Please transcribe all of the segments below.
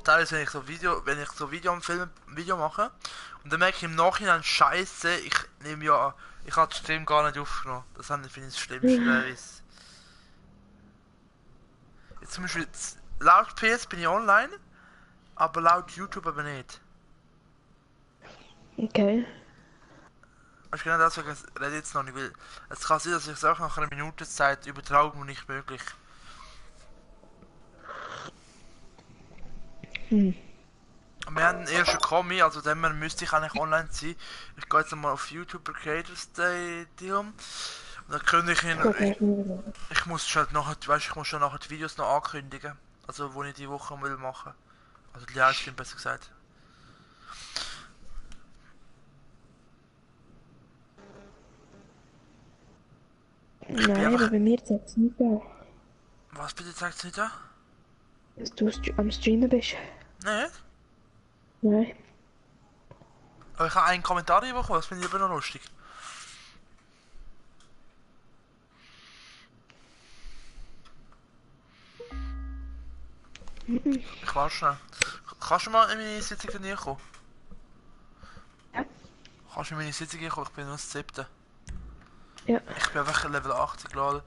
teilweise, wenn ich so Video mache und dann merke ich im Nachhinein, Scheiße, ich habe den Stream gar nicht aufgenommen. Finde ich das Schlimmste, jetzt zum Beispiel, laut PS bin ich online, aber laut YouTube aber nicht. Okay. Weißt du, genau deswegen rede ich jetzt noch nicht, weil es kann sein, dass ich es auch nach einer Minute Zeit Übertragung nicht möglich. Hm. Wir haben den ersten Kommi, also dann müsste ich eigentlich online sein. Ich gehe jetzt nochmal auf YouTube Creator Stadium. Und dann kündige ich ihn. Ich muss schon nachher, ich muss schon nachher die Videos noch ankündigen. Also, wo ich die Woche will machen. Also, die Livestream besser gesagt. Nein, aber bei mir zeigt es nicht an, Was bitte zeigt es nicht an? dass du am Streamen bist. Nein. Nein. Aber ich habe einen Kommentar bekommen, das finde ich immer noch lustig. Ich warte schnell. Kannst du mal in meine Sitzung näher kommen? Ja. Kannst du in meine Sitzung kommen? Ich bin nur das 7. Ja. Ich bin einfach Level 80 geladen.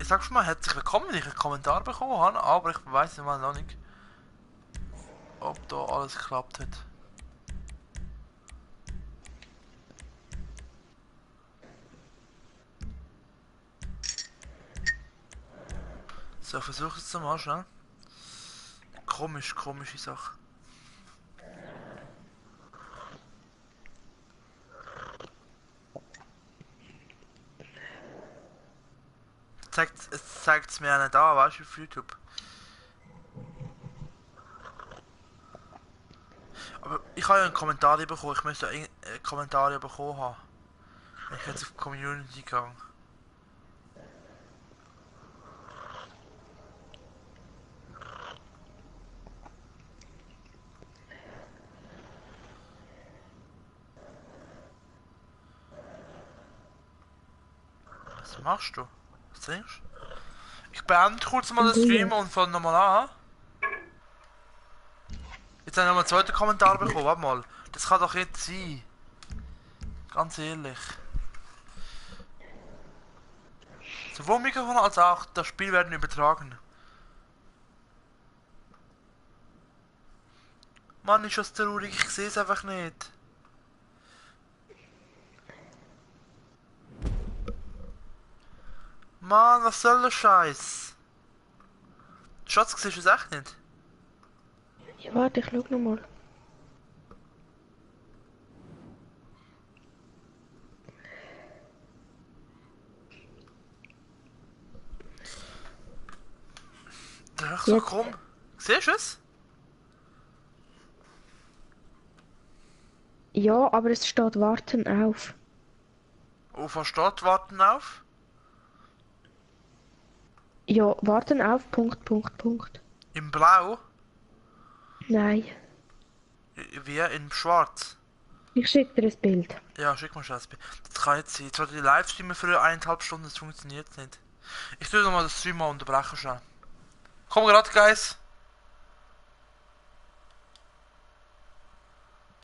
Ich sag schon mal herzlich willkommen, wenn ich einen Kommentar bekommen habe, aber ich weiß immer noch nicht, ob da alles geklappt hat. So, versuch es mal schnell. Komische Sache. Es zeigt es mir ja nicht an, weißt du, auf YouTube. Aber ich habe ja einen Kommentar bekommen, ich müsste einen Kommentar bekommen haben. Ich jetzt auf Community gegangen. Was machst du? Was trinkst du? Ich beende kurz mal den Stream und fange nochmal an. Jetzt habe ich nochmal einen zweiten Kommentar bekommen, warte mal. Das kann doch nicht sein. Ganz ehrlich. Sowohl Mikrofon als auch das Spiel werden übertragen. Mann, ist das traurig, ich sehe es einfach nicht. Mann, was soll der Scheiß? Schatz, siehst du es echt nicht? Ja, warte, ich schau nochmal. Ach so, komm. Siehst du es? Ja, aber es steht Warten auf. Auf was steht? Warten auf? Ja, Warten auf, Punkt. Im Blau? Nein. Wie? In Schwarz? Ich schicke dir ein Bild. Ja, schick mal das Bild. Das kann jetzt sein. Jetzt wollte ich Livestreamen für 1,5 Stunden, das funktioniert nicht. Ich tue nochmal das Stream mal unterbrechen schon. Komm gerade, Guys.